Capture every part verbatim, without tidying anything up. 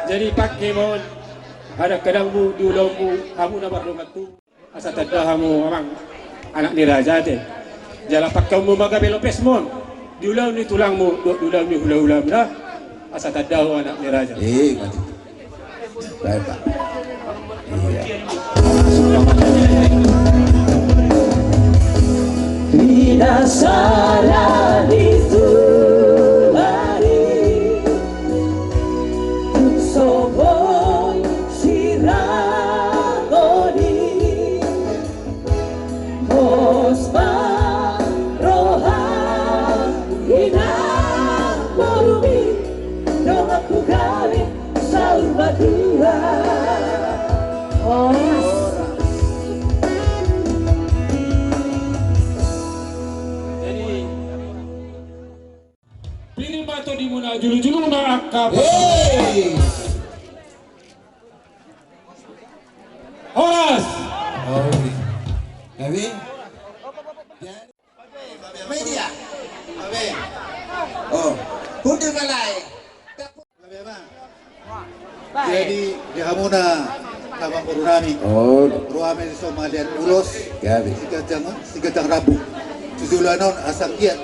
Jadi pangke ma on hadang-hadangmu di ulaonmu, hamu na mardongan tubu. Asa tanda hamu amang anak ni raja ate. Jala pangkeonmu ma gabe lopes ma on di ulaon ni tulangmu dohot di ulaon ni hula-hulamu da. Asa tanda ho anak ni raja. Eh, maju. Baik, Pak. Iya. Masuk, Pak. Di dasar itu hari Tung so boi sirangoni. Pos ma roha inang borumi, donganku gabe saur matua. Jadi, pir ma tondimuna, julu-juluna angka. Hei! Horas. Oke. Gabe? Media. Gabe. Oh. Jadi di hamuna amang boru nami. Oh. Rohami so maliat ulos. Gabe. Siganjang, siganjang rambu. Tujuan on asa anggiat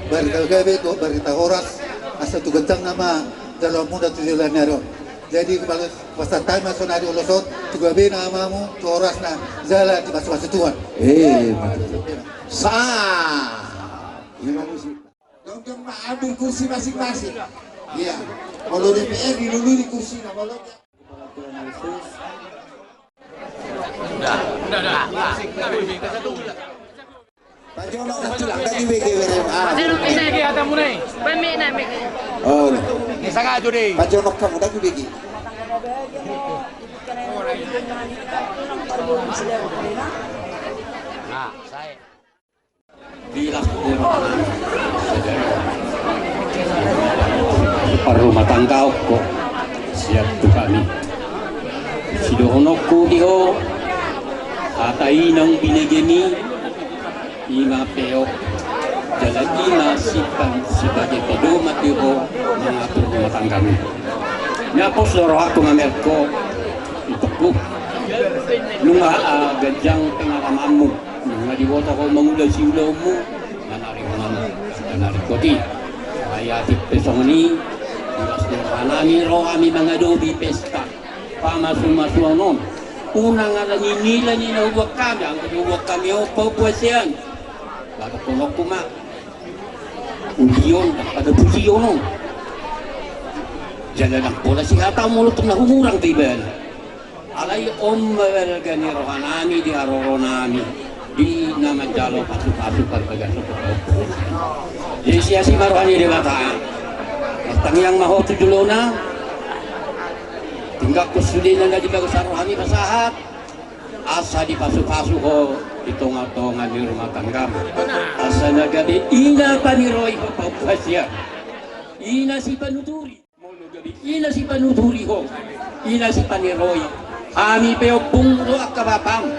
barita gabe dohot barita horas, asa tu ganjang nama jaloonmuna tu joloan ni ari on. Jadi pasahat hami ma sonari ulos on tu gabena amamu, tu horasna, jala dipasu-pasu Tuhan. Eh, sa. Dongan ma ambil kursi masing-masing. Iya. Molo D P R dilului kursina, molo Pajonok na tulang, dagi bege berem. Ah. Ini lagi ada mulai. Pemik na mik. Oh. Ini sangat judi. Pajonok hamu, dagi bege. Nah, saya. Parrumatanggaonku sian tu hami. Sidohononku di ho, hata i naung binegemi, i ma peop, jala i ma simpan sebagai pedoman di ho mangatur rumah tanggami. Na pos do rohangku mamereng ho, itokku. Nunga, ah, ganjang pengalamanmu. Nunga diboto ho mangula siulaonmu, na naringonan, na naringkot i. Ai atik pe songon i, ilas ni rohanami ro hami mangadopi pesta pamasumasuon on. Unang ala ni nilai ni na hubuat hami, anggo na hubuat hami on paupausean. Baru tolongku ma. Udion, pada pujion on. Jala ndang pola sihata molo tung na humurang pe ibana. Alai on ma balga ni rohanami di haroronami, di na manjalo pasupasu parbagason. Jadi siasi ma roha ni Debata. Martangiang ma ho tu jolona. Tinggalhon sudena na di bagasan rohami pasahat. Asa dipasupasu ho di tongatonga ni rumah tanggam. Asa na gabe ina paniroi ho paupausean. Ina sipanuturi. Molo gabe ina sipanuturi ho, ina sipaniroi. Hami pe ompung do angka bapam.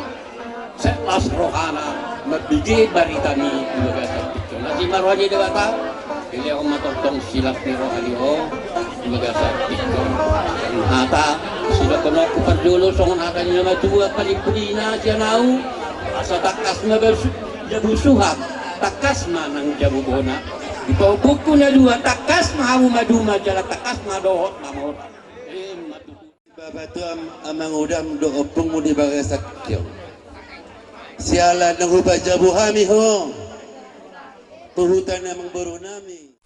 Sai las rohana mambege baritami di bagasan tingki on. Asi ma roha ni Debata, dilehon ma tongtong silas ni roha di ho di bagasan tingki on. Hata sidohononku parjolo songon hata ni na matua, palimpulina sian ahu, asa tangkas ma basu-, jabu suhat, tangkas ma nang jabu bona. Di paompungku na dua, tangkas ma hamu maduma jala tangkas ma dohot mamora. Ima tutu. Bapa tuam, amang udam dohot ompungmu di bagasan tingki on. Siala naung hupajabu hami ho tu huta ni amang boru nami.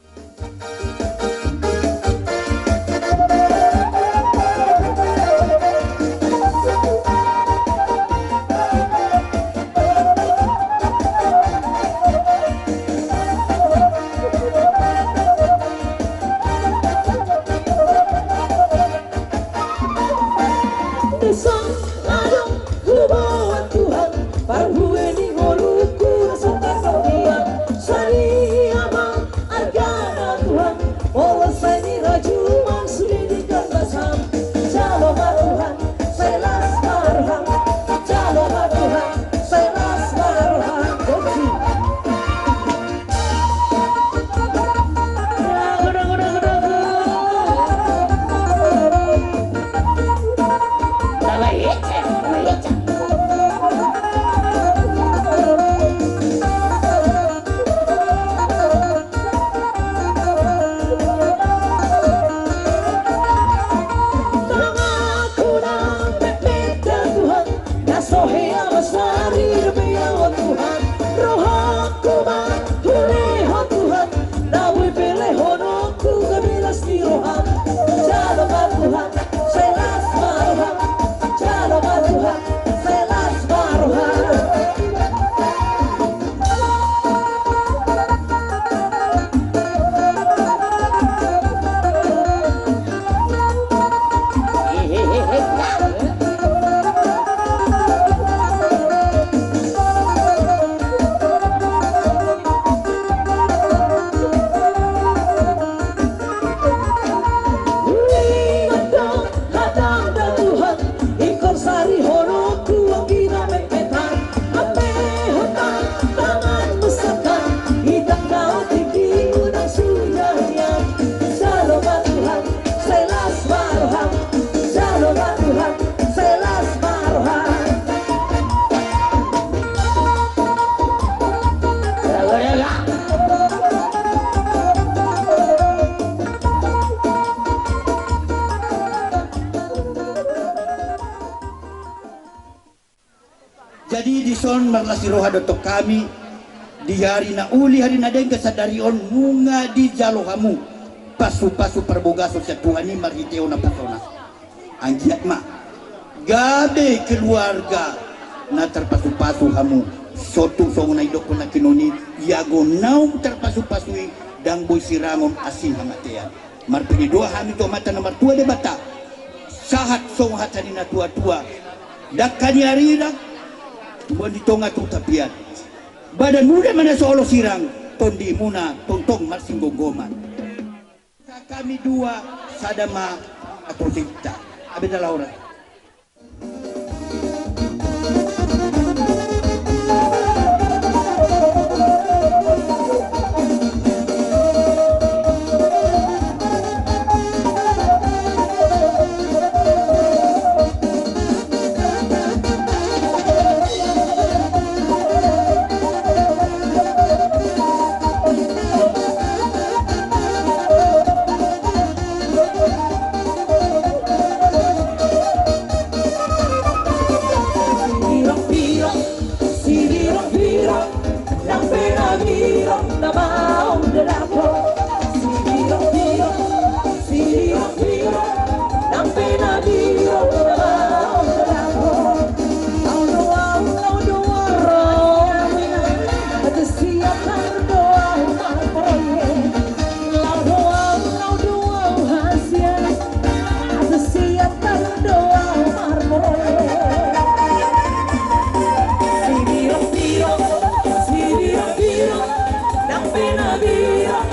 Marlas ni roha do tong hami di ari na uli, ari na denggan sadari on nunga dijalo hamu pasu-pasu parbogason sian Tuhan i marhite on na pasona. Anggiat ma gabe keluarga na tarpasu-pasu hamu. Sotung songon na idokkon na kinon i, iago naung tarpasu-pasu i ndang boi sirangon asi ni hamatean. Marpede doa hami tu Amanta na martua Debata. Sahat songon hata ni na tua-tua: Dangka ni arina, tumbuan di tonga tu tapian. Badan muna ma na so olo sirang, tondimuna tongtong marsinggomgoman. Hami dua sada ma atosinta. Abeta laura. Sibirong-birong, sibirong-birong, nang pe na birong na baong dalaho. Sibirong-birong, sibirong-birong, nang pe na birong na baong dalaho. Laho do au, laho do au, ro. Ate siap laho do au, marproyek. Laho do au, laho do au, hasian. Ate siap laho do au, marproyek. Sibirong-birong, sibirong-birong, nang pe na birong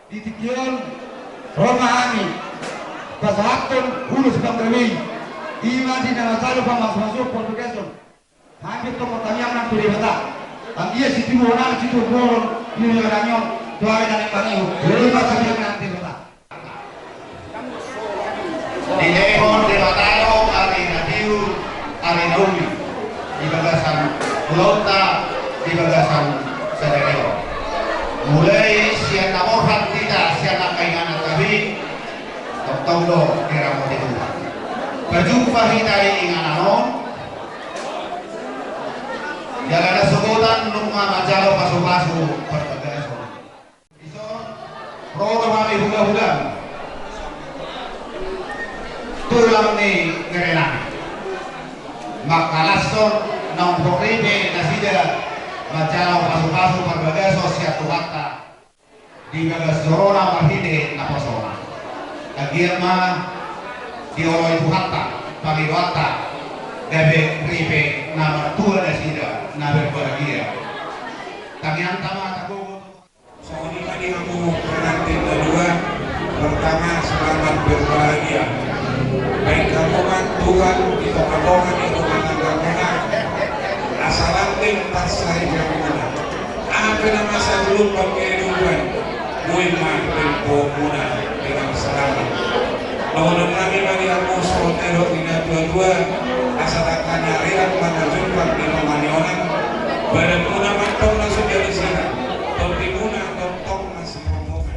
Di tingki on ro ma hami pasahathon ulos panggabean i, i ma di na manjalo pamasumasuon parbagason. Hami tongtong martangiang nang tu Debata, anggiat sitiruon nang situan bolon di na nangkin on tu hami na naeng marnihut. Jadi ma tangiang nang tu Debata. Dilehon Debata do ari na tiur, ari na uli di bagasan ulaonta, di bagasan sadari on. Mulai sian na borhat hita sian angka inganan tabi, tongtong do diramoti Tuhan. Pajumpa hita di inganan on, jala na sogot nunga manjalo pasupasu parbagason. Dison ro do hami hulahula, tulang ni nerenami, mangkalashon naung ripe nasida manjalo pasupasu parbagason sian Tuhanta di bagas joro na marhite naposona. Anggiat ma dioloi Tuhanta pangidoanta, gabe ripe na martua nasida na berbahagia. Tangiangta ma tagogo. Songon i ma di hamu pengantin na dua, pertama selamat berbahagia. Baen hamu ma Tuhan di tongatonga ni rumah tanggamuna, asa langgeng parsaripeonmuna. Aha pe na masa di lambang kehidupan, boi ma dibaen bohomuna dengan selamat. Dohononnami ma di hamu suhut ni natuatua, asa dangka ni ari on manjujung di roha ni onan, badanmuna ma antong na so jadi sirang, tondimuna tongtong masiromoan.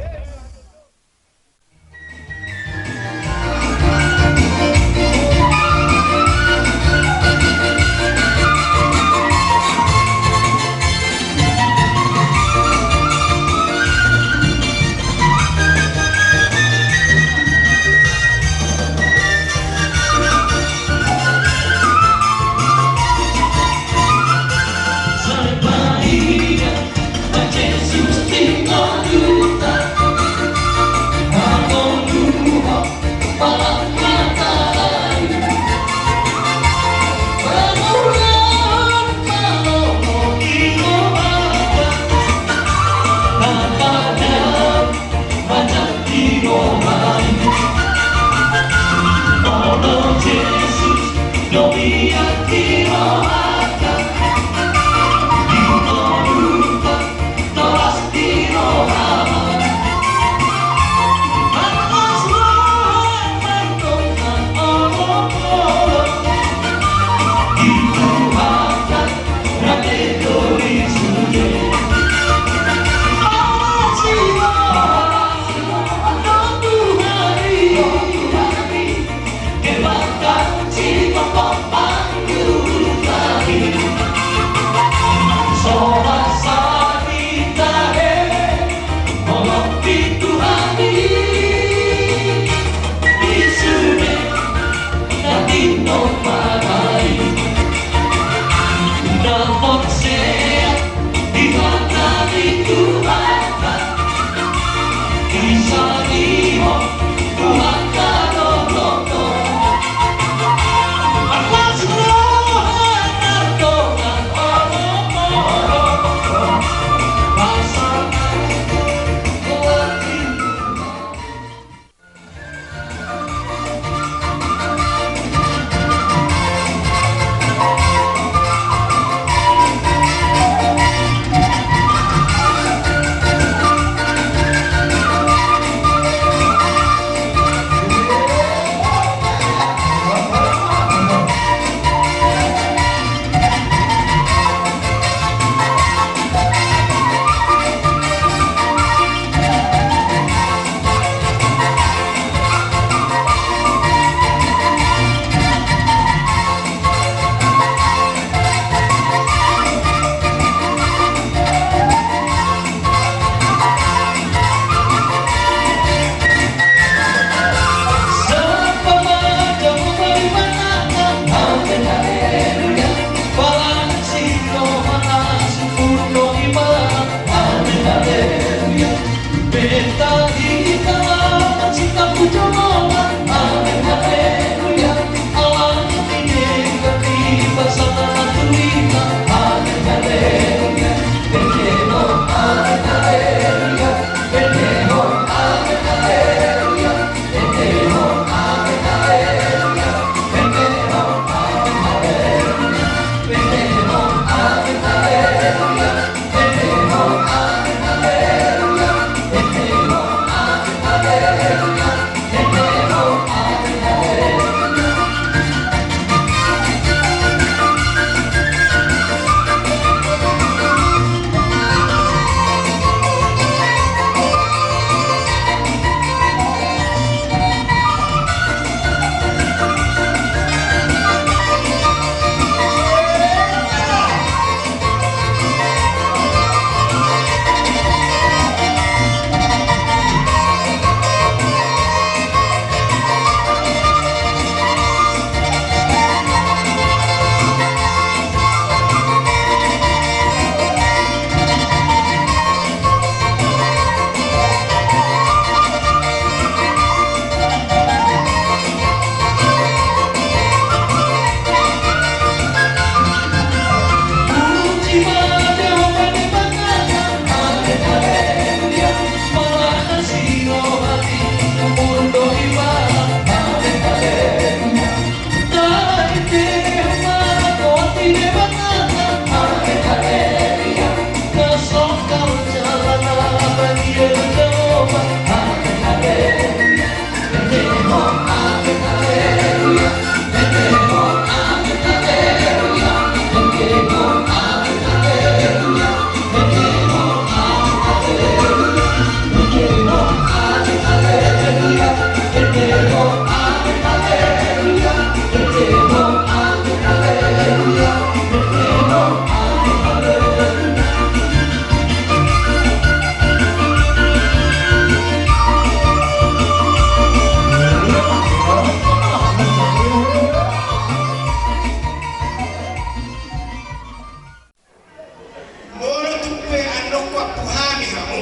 Molo tung pe annon huampu hami hamu,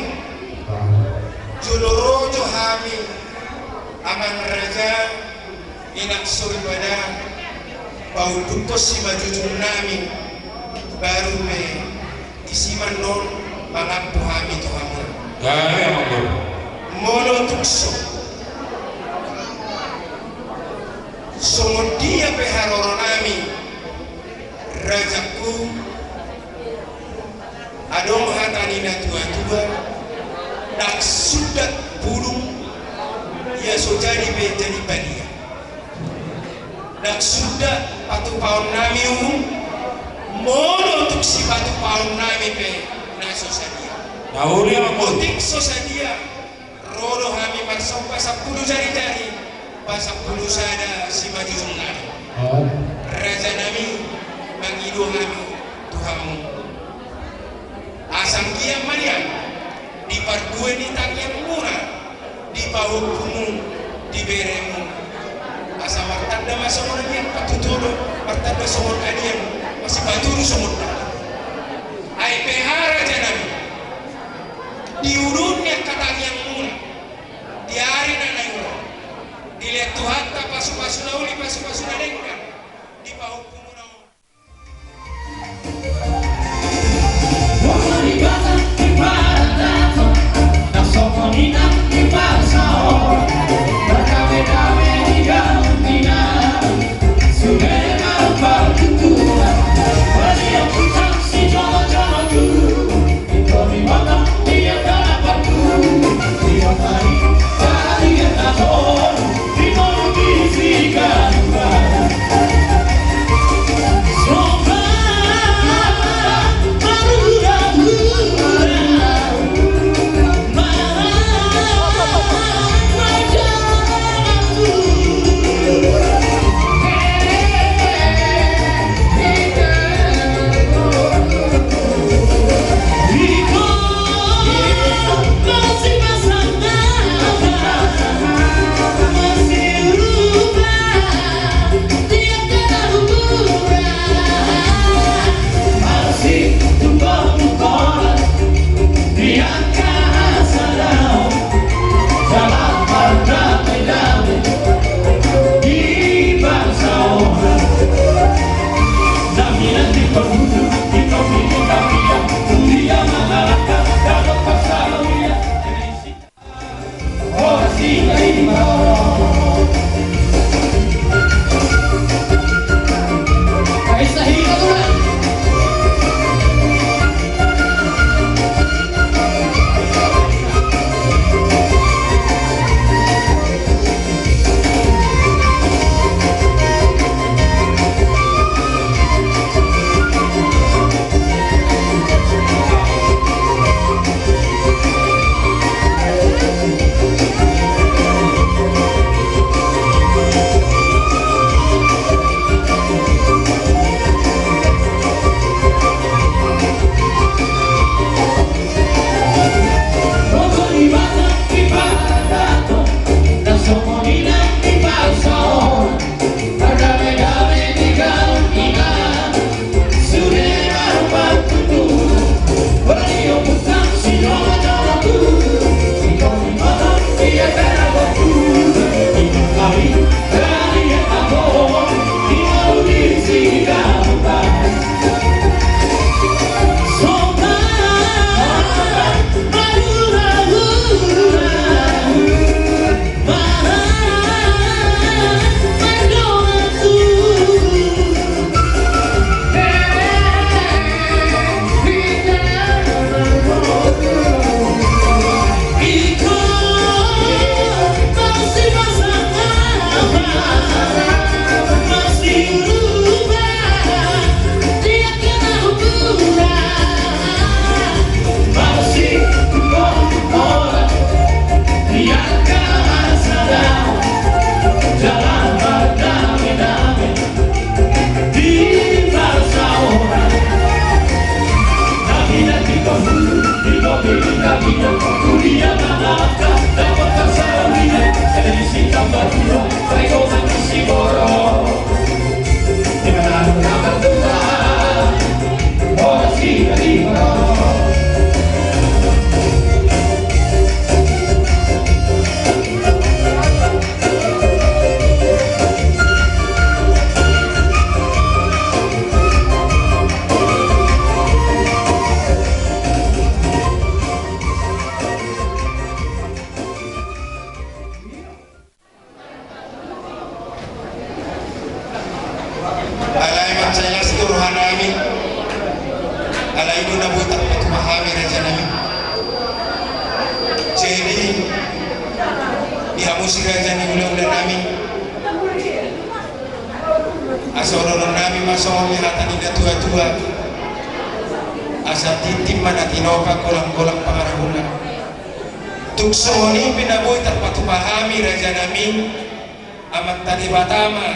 jolo ro jo hami, amang raja, inang soripada, paundukkon simanjujung nami, baru pe disi ma annon mangampu hami tu hamu. Gabe, amang boru. Molo tung so, songon dia pe haroro nami, rajaku, adong hata ni natuatua, ndang sundat bulung, ia so jadi pe jadi badia. Ndang sundat patupaon nami uhum, molo tung sipatupaon nami pe na so sadia. Na uli, amang boru. Otik so sadia, ro do hami marsomba sampulu jarijari, pasampulu sada simanjujung nami. Oh. Raja nami, mangido hami tu hamu. Asa anggiat ma nian di parbue ni tangiangmuna, di pahompumu, di beremu. Asa martanda ma songon nian patuduhon, martanda songon nian, masipatudu songon nian. Ai pe, raja nami, di ujung ni angka tangiangmuna, di ari na naeng ro, dilehon Tuhanta pasupasu na uli, pasupasu na denggan, di pahompumu na uli. Jadi, di hamu si raja ni hulahula nami, asa dohonon nami ma songon ni hata ni natuatua, asa tintin ma na tinopa, golanggolang pangarahutna. Tung songon i pe na boi tarpatupa hami raja nami, Amanta Debata ma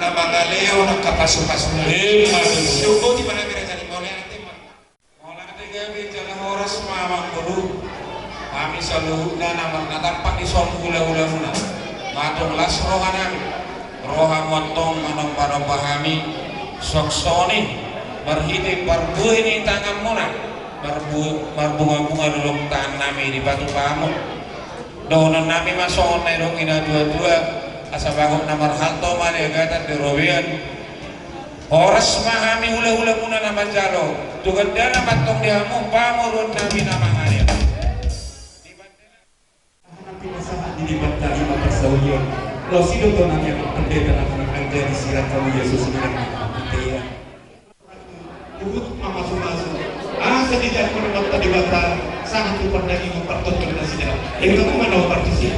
na mangalehon angka pasupasuna. Ima tutu. Songon i ma hami raja nami, mauliate ma. Mauliate gabe jala horas ma amangboru. Hami saluhutna na marnatampak di son hulahulamuna, ma tong las roha nami. Ro hamu antong manombanomba hami, songon i marhite parbue ni tanganmuna, marbu-, marbungabunga dolok tahan nami dipatupa hamu. Dohonon nami ma songon na nidok ni natuatua, asa bagot na marhalto ma di agatan di robean. Horas ma hami hulahulamuna na manjalo, tu gandana ma antong di hamu pamoruon nami na mangalehon. Pinasahat ni Debata i ma parsaulian. Laos i do tu nami amang pendeta na manang angka di sirang hamu Yesus ni nami. Huhut mamasumasu asa dijangkon Amanta Debata sahat tu pardagingon partondion nasida. Jadi, aku mana partisi?